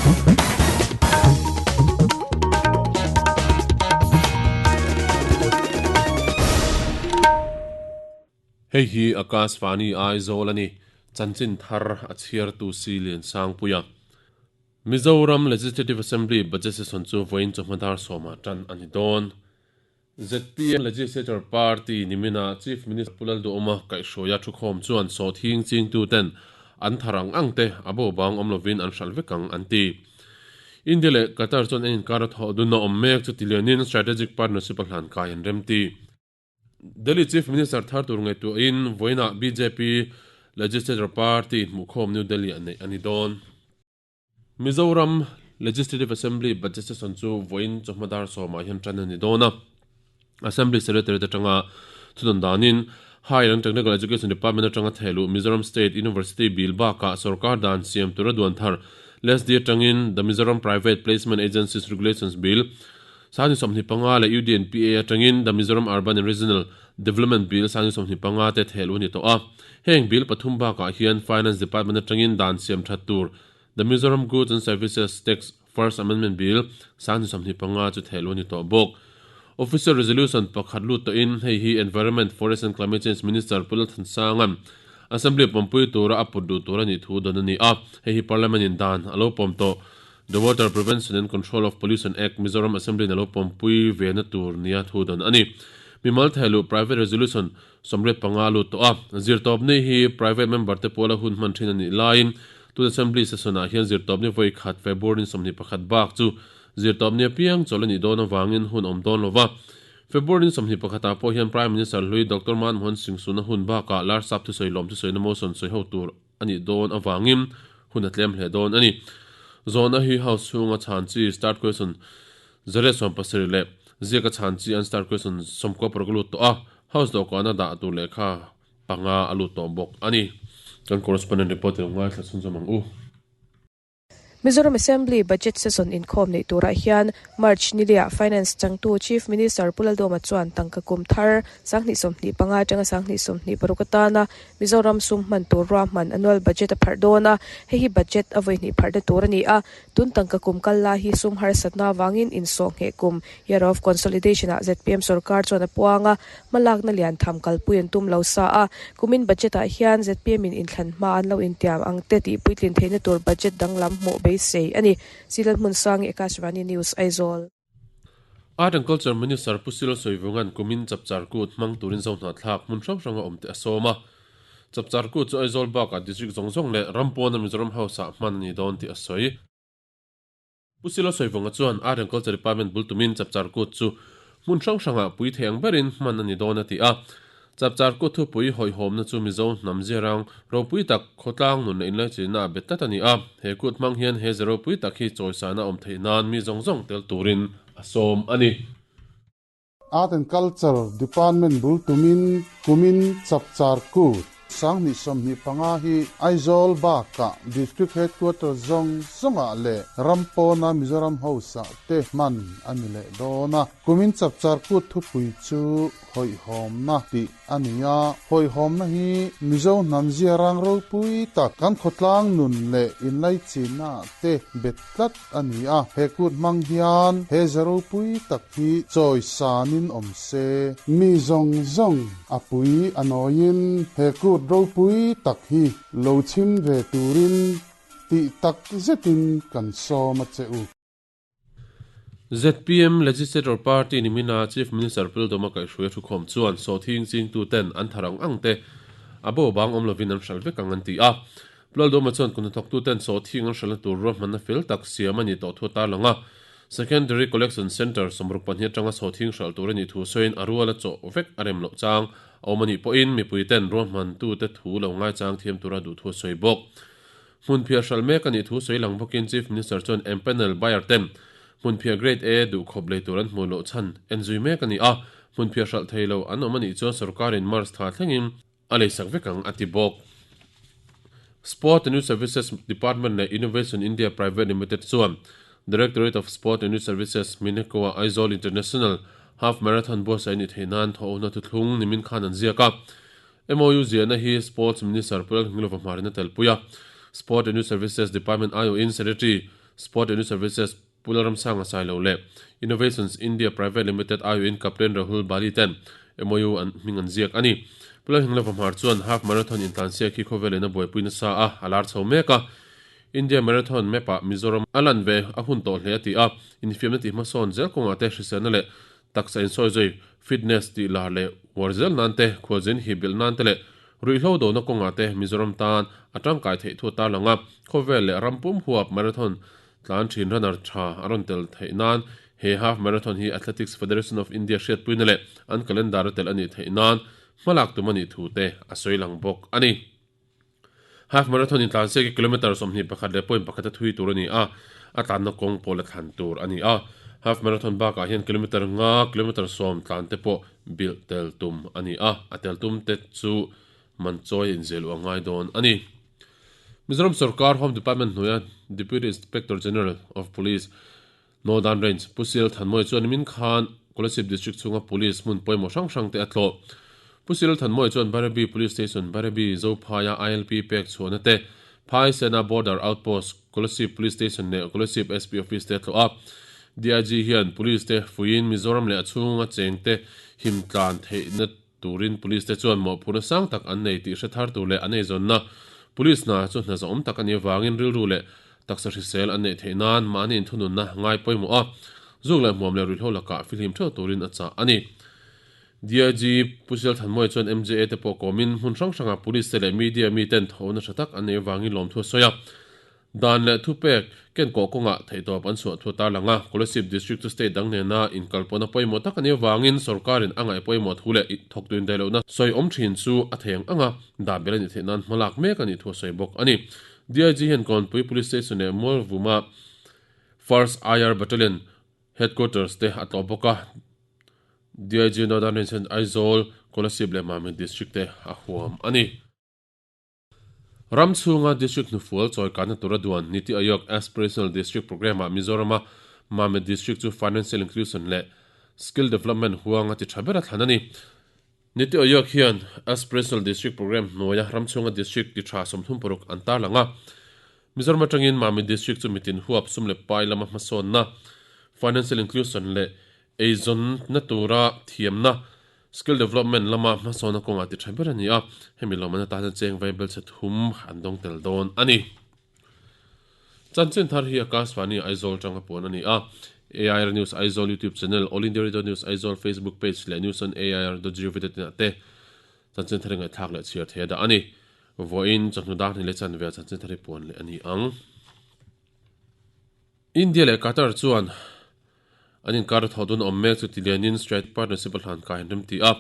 Hei hi Akashvani Aizawl a ni, chanchin thar a chhiartu si Liansangpuia. Mizoram Legislative Assembly Budget Session chu vawiin chawhma dar sawmah tan a ni dawn. Zpm Legislature Party nimina Chief Minister Pu Lalduhawma kaihhruaia thukhawm chuan sawhthing chingtuten an thar ang ang te a bo bang awm lovin an hralh vek ang an ti. India leh Qatar chuan an inkar a thawh dunna awm mek chu tilianin Strategic Partnership a hlan kai an remti. Delhi Chief Minister thar tur ngaihtuahin vawiinah bjp Legislature Party hmuhkhawm New Delhi ah neih a ni dawn. Mizoram Legislative Assembly Budget Session chu vawiin chawhma dar sawmah hian tan a ni dawn a. Assembly Secretariat atanga thudawn danin Higher and Technical Education Department atanga thehluh Mizoram State University Bill bakah sorkar dan siam tura duan thar LESD atangin The Mizoram Private Placement Agencies Regulations Bill Sangni 25 leh UDNPA atangin The Mizoram Urban and Regional Development Bill Sangni 25 te thehluh a ni tawh a. Heng bill pathum bakah hian Finance Department atangin dan siam that tur The Mizoram Goods and Services Tax First Amendment Bill Sangni 25 chu thehluh a ni tawh bawk. Official Resolution pakhat lut tawhin hei hi Environment, Forest and Climate Change Minister Pu Lalthansanga'n Assembly pawmpui tura a put duh tur a nih thu dawn a ni a. Hei hi Parliament in dan a lo pawm tawh. The Water Prevention and Control of Pollution Act, Mizoram Assembly in a lo pawmpui ve na tur nia thu dan a ni. Mimal thehluh Private Resolution 85 lut tawh a, zirtawpni hi Private Member te puala hun hman thin a nih laiin tun Assembly Session ah hian zirtawpni vawi khat February ni 21 bak chu zirtawpni apiang chawlh a nih dawn avangin hun awm dawn lova. February ni 21 ah pawh hian Prime Minister hlui Doctor Manmohan Singh suna hun bakah Larsap thusawi lawm thusawina motion sawi ho tur a nih dawn avangin hun a tlem hle dawn a ni. Zawhna hi House chhunga chhan chi start question 170 leh ziaka chhan chi an start question 96 a lut tawh a, House dawhkana dah tur lehkha panga a lut tawh bawk a ni. Kan correspondent report i lo ngaithla chhunzawm ang u. Mizoram Assembly Budget Session inkhawm neih turah hian March nilia Finance changtu Chief Minister Pu Laldawma chuan tangka kum thar 2025 atanga 2026 atana Mizoram sum hman tur ruahman annual budget a pharh dawn a, hei hi budget a vawi hnih pharhna tur a ni a. Tun tangka kum kal lai hi sum harsatna avangin insawhngheh kum, Year of Consolidation, ah zpm sorkar chuan a puang a, hmalakna lian tham kalpui an tum lo sa a. Kumin budget ah hian zpm in inthlan hma an lo intiam ang te tih puitlin theihna tur budget danglam hmuh beisei a ni. Silal Hmunsangi, Akashvani News, Aizawl. Art and Culture Minister Pu Silo Sawivunga'n kumin Chapchar Kut hmang turin Zohnahthlak hmun hrang hranga awmte a sawm a. Chapchar Kut chu Aizawl bakah District zawng zawng leh ram pawna Mizoram House-ah hman a ni dawn tih a sawi. Pu Silo Sawivunga chuan Art and Culture Department bul tumin Chapchar Kut chu hmun hrang hrangah pui thei ang berin hman a ni dawn a ti a. Chapchar Kut thupui hawihhawmna chu Mizo hnam ziarang ropui tak khawtlang nun leh inlaichinna a bet tlat a ni a. He kut hmang hian he ze ropui tak hi chawisana awm theih nan mi zawng zawng tel turin a sawm a ni. Art and Culture Department bul tumin kumin Chapchar Kut 2025 hi Aizawl bakah District Headquarters zawng zawngah leh ram pawna Mizoram House ah te hman a ni leh dawn a. Kumin Chapchar Kut thupui chu Hawihhawmna tih a ni a, hawihhawmna hi Mizo hnam zia rang ropui tak kan khawtlang nun leh inlaichinna ah te bet tlat a ni a, he kut hmang hian he ze ropui tak hi chawi sanin awm se. Mi zawng zawng a pui a nawiin he kut ropui tak hi lo chhim ve turin tih tak zetin kan sawm a che u. Zpm Legislator Party nimina Chief Minister Pu Lalduhoma kaihhruai a thukhawm chuan sawhthing chingtuten an thar ang ang te a bo bang awm lovin an hralh vek ang an ti a. Pu Lalduhoma chuan kum hnathawktuten sawhthing an hralhna tur ruahmanna fel tak siam a nih tawh thu a tarlang a. Secondary Collection Centre 62 atanga sawhthing hralh tur a nih thu sawiin a rual a chawh vek a rem loh chang a awm a nih pawhin mipuiten ruahmantute thu lo ngaichang thiam tura duh thu a sawi bawk. Hmunphiah hralh mek a nih thu sawi lang bawkin Chief Minister chuan empanel buyer ten hmunphiah Grade A duhkhawp lei tur an hmuh loh chhan en zui mek a ni a, hmunphiah hralh thei lo an awm a nih chuan sorkarin March thla thlengin a leisak vek ang a ti bawk. Sport and Youth Services Department leh Innovation India Private Limited chuan Directorate of Sport and Youth Services Minekoa Aizawl International Half Marathon buatsaih a nih theih nan thawhna thuthlung nimin khan an ziak a. MOU ziahna hi Sports Minister Pu Lalhming Lova hmarin a telpui a, Sport and Youth Services Department aiawhin Secretary Sport and Youth Services Pu Lalramsanga Sailo leh Innovations India Private Limited aiawhin Captain Rahul Bali ten MOU an hming an ziak a ni. Pu Lalhinglova Hmar chuan Half Marathon intlansiak hi khawvel in a buaipui nasa a, a lar chho mek a. India Marathon map ah Mizoram a lan ve a hun tawh hle a ti a, infiamna tih hmasawn zel kawngah te hriselna leh taksa insawizawi, fitness, tih lar leh uar zel nan te, khualzin hi bilh nan te leh ruihhlo dona kawngah te Mizoram tan a tangkai theih thu a tarlang a, khawvel leh ram pum huap marathon tlan thin runner tha a rawn tel theih nan he half marathon hi Athletics Federation of India hriatpuina leh an calendar a tel a nih theih nan hmalak tum a nih thu te a sawi lang bawk a ni. Half marathon in tlan siak hi kilometre 21.1 a thui tur a ni a, a tlanna kawng pawh la thlan tur a ni a. Half marathon bakah hian kilometre nga, kilometre sawm tlan te pawh bilh tel tum a ni a, a tel tum te chu man chawi a inziah luh a ngai dawn a ni. Mizoram sorkar Home Department hnuaia Deputy Inspector General of Police, Northern Range, Pu Sil Thanmawia chuan nimin khan Kolasib District chhunga Police hmun pawimawh hrang hrang te a tlawh. Pu Sil Thanmawia chuan Bairabi Police Station, Bairabi, Zophaia ILP pek chhuahna te, Phai Sena Border Outpost, Kolasib Police Station leh Kolasib SP Office te a tlawh a. DIG hian Police te fuiin Mizoram leh a chhunga cheng te him tlan theihna turin Police te chuan mawhphurhna sang tak an nei tih hre thar tur leh an eizawnna Police hna chu hna zawhawm tak a nih avangin rilru leh taksa hrisel an neih theih nan mahni inthununna ngai pawimawh a, zuk leh hmuam leh ruihhlo lakah fihlim theuh turin a chah a ni. DIG Pu Sialthanmawia chuan MJA te pawh kawmin hmun hrang hrangah Police te leh media miten thawhna tha tak an neih avangin lawmthu a sawi a. Dan leh thupek ken kawh kawngah theihtawp an chhuah thu a tarlang a, Kolasib District chu state dang nena inkalpawhna pawimawh tak a nih avangin sorkarin a ngaih pawimawh thu leh thawktu indaihlohna sawi awm thin chu a thei ang anga dah belh a nih theih nan hmalak mek a nih thu a sawi bawk a ni. DIG hian Kawnpui Police Station leh Mualvuma First IR Battalion Headquarters te a tlawh bawk a, DIG Northern Range hian Aizawl, Kolasib leh Mamit District te a huam a ni. Ram chhunga District hnufual chawikanna tura duan Niti Aayog Aspirational District Programme-ah Mizorama Mamit District chu Financial Inclusion leh Skill Development huanga ti tha bera thlan a ni. Niti Aayog hian Aspirational District Programme hnuaia ram chhunga District ti tha 36 an tarlang a. Mizoram atangin Mamit District chu mitin huap sum leh pai lama hmasawnna, Financial Inclusion leh eizawnna tura thiamna, Skill development lama hmasawnna kawngah ti tha ber a ni a, hemi lawmman atan hian cheng vaibel chhe thum an dawng tel dawn a ni. Chanchin thar hi Akashvani Aizawl tanga puan a ni a, AIR News Aizawl YouTube channel, All India Radio News Aizawl Facebook page leh News on AIR dot gov dot in ah te chanchin thar hi ngaihthlak leh chhiar thei a dah a ni. Vawiin chawhnu dar hnih leh chanve ah chanchin thar hi puan leh a ni ang. India leh Qatar chuan An inkar a thawh dawn awm mek chu tilianin Strategic Partnership a hlan kai an remti a.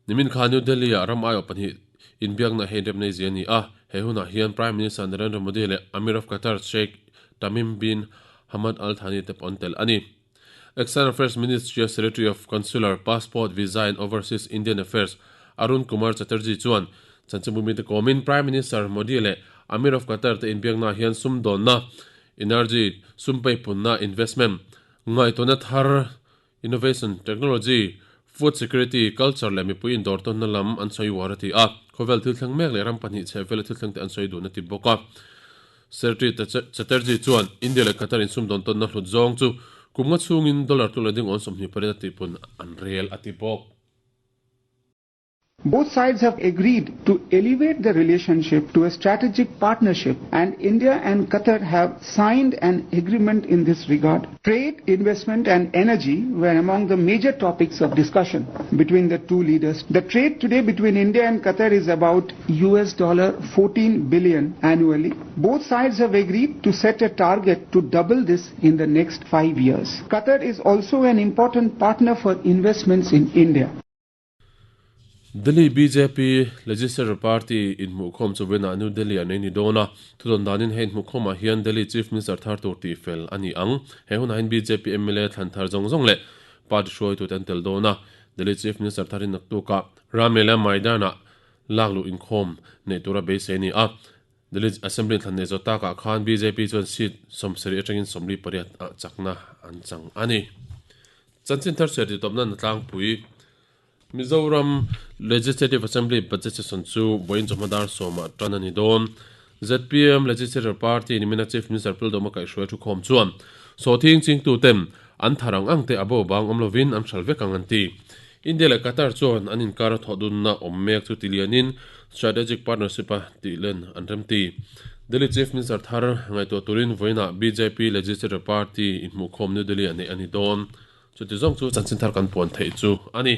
Nimin kha New Delhi-ah ram aiawh pahnih inbiakna hi inrem nei zia a ni a. He hunah hian Prime Minister Narendra Modi leh Amir of Qatar Sheikh Tamim bin Hamad Al Thani te pawh an tel a ni. External Affairs Ministry-a Secretary of Consular, Passport, Visa and Overseas Indian Affairs Arun Kumar Chatterjee chuan chanchinbu mite kawmin Prime Minister Modi leh Amir of Qatar te inbiaknaah hian sumdawnna Energy, sum peipunna, investment, ngaihtuahna thar, innovation, technology, food security, culture leh mipui indawrtawnna lam an sawi uar a ti a. Khawvel thil thleng mek leh ram pahnih chheh vela thil thlengte an sawi dun a ti bawk a. Secretary Chatterjee chuan India leh Qatar insumdawntawnna hlut zawng chu kum nga chhungin dollar tluk leh ding awn 28 a tihpun an rel a ti bawk. Both sides have agreed to elevate the relationship to a strategic partnership and India and Qatar have signed an agreement in this regard. Trade, investment and energy were among the major topics of discussion between the two leaders. The trade today between India and Qatar is about US dollar 14 billion annually. Both sides have agreed to set a target to double this in the next 5 years. Qatar is also an important partner for investments in India. Delhi bjp Legislature Party inhmuhkhawm chu vawiinah New Delhi ah nei ni dawn a, thudawn danin he inhmuhkhawmah hian Delhi Chief Minister thar tur tih fel a ni ang. He hunah hian bjp mla thlan thar zawng zawng leh party hruaitute an tel dawn a, Delhi Chief Minister thar hi naktukah Ramlila Maidan-ah lakluh inkhawm neih tura beisei a ni a. Delhi Assembly thlan neih zawh takah khan bjp chuan seat 70 atangin 48 ah chakna an chang a ni. Chanchin thar chhiar tihtawpna na tlangpui Mizoram Legislative Assembly Budget Session chu vawiin chawhma dar sawmah tan a ni dawn. Zpm Legislature Party nimina Chief Minister Pu Lalduhoma kaihhruai thukhawm chuan sawhthing chingtuten an thar ang ang te a bo bang awm lovin an hral vek ang an ti. India leh Qatar chuan an inkar a thawhdunna awm mek chu tilianin Strategic Partnership a tihlen an remti. Delhi Chief Minister thar ngaihtuah turin vawiinah bjp Legislature Party inhmuhkhawm New Delhi-ah neih a ni dawn. Chuti zawng chu chanchin thar kan puan theih chu a ni.